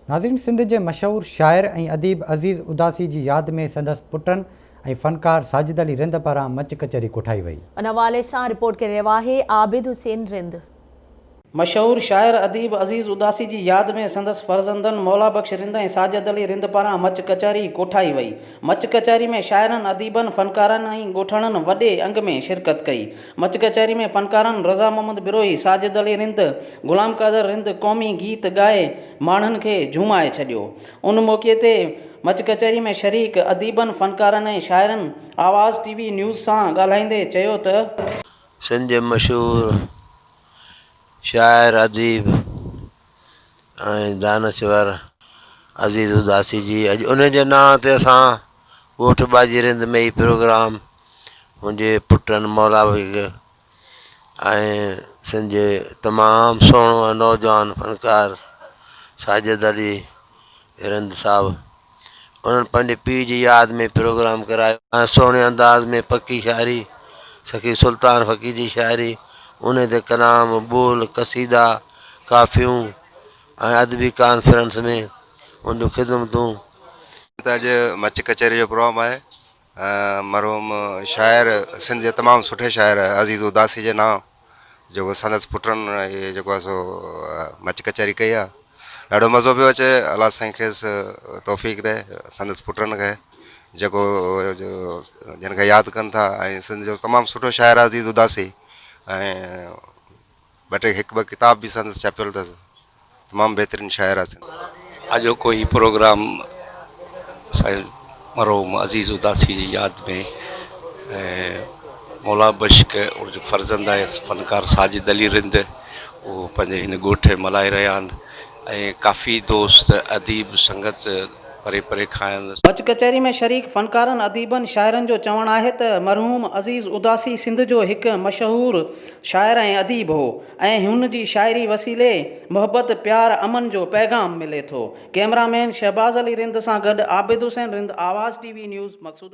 ناظرين سنڌ جي مشهور شاعر ۽ اديب عزيز اداسي جي ياد ۾ سندس پٽن ۽ فنڪار ساجد علي رند پاران مچ ڪچهري ڪوٺائي وئي. ان حوالي سان رپورٽ ڪري رهيو آهي عابد حسين رند. مشهور شاعر اديب عزيز اداسي جي ياد ۾ سندس فرزندن مولا بخش رند ۽ ساجد علي رند پاران مچ ڪچهري ڪوٺائي وئي. مچ ڪچهري ۾ شاعرن، اديبن، فنڪارن ۽ ڳوٺاڻن وڏي انگ ۾ شرڪت ڪئي. مچ ڪچهري ۾ فنڪارن رضا محمد بروهي، ساجد علي رند، غلام قادر رند قومي گيت ڳائي ماڻهن کي جهومائي ڇڏيو. ان موقعي تي مچ ڪچهري ۾ شريڪ اديبن، فنڪارن ۽ شاعرن آواز ٽي وي نيوز سان ڳالهائيندي چيو ته. سنڌ جي مشهور شاعر، اديب ۽ دانشور عزيز اداسي جي اڄ ان جي نانء تي اسان ڳوٺ ٻاجهي رند ۾ هي پروگرام منهنجي پٽن مولا بخش ۽ سنڌ جي تمام سهڻو ۽ نوجوان فنڪار ساجد علي رند صاحب انهن پنهنجي پيء جي ياد ۾ پروگرام ڪرايو ۽ سهڻي انداز ۾ پڪي شاعري سخي سلطان فقير جي شاعري انهي تي ڪلام ٻول قصيدا ڪافيون ۽ ادبي ڪانفرنس ۾ ان جون خدمتون. ته اڄ مچ ڪچهري جو پروگرام آهي مرحوم شاعر سنڌ جي تمام سٺي شاعر عزيز اداسي جي نانء جيڪو سندس پٽن اهي جيڪو آهي سو مچ ڪچهري ڪئي آهي ڏاڍو مزو پيو اچي الله سائين کيس توفيق ڏي سندس پٽن کي جيڪو جن کي ياد ڪن ٿا ۽ سنڌ جو تمام سٺو شاعر آهي عزيز اداسي ۽ ٻه ٽي هڪ ٻه ڪتاب به سندس ڇپيل اٿس تمام بهترين شاعر آ سنڌ. اڄوڪو هي پروگرام سائين مرحوم عزيز اداسي جي ياد ۾ ۽ مولا بشڪ ان جو فرزند آهي فنڪار ساجد علي رند اهو پنهنجي هن ڳوٺ ۾ ملهائي رهيا آهن ۽ ڪافي دوست اديب سنگت پري پري کان آيل. مچ ڪچهري ۾ شريڪ فنڪارن، اديبن، شاعرن جو چوڻ آهي ته مرحوم عزيز اداسي سنڌ جو هڪ مشهور شاعر ۽ اديب هو ۽ هن جي شاعري وسيلي محبت، پيار، امن جو پيغام ملي ٿو. ڪئميرا مين شهباز علي رند سان گڏ عابد حسين رند، آواز ٽي وي نيوز، مقصود.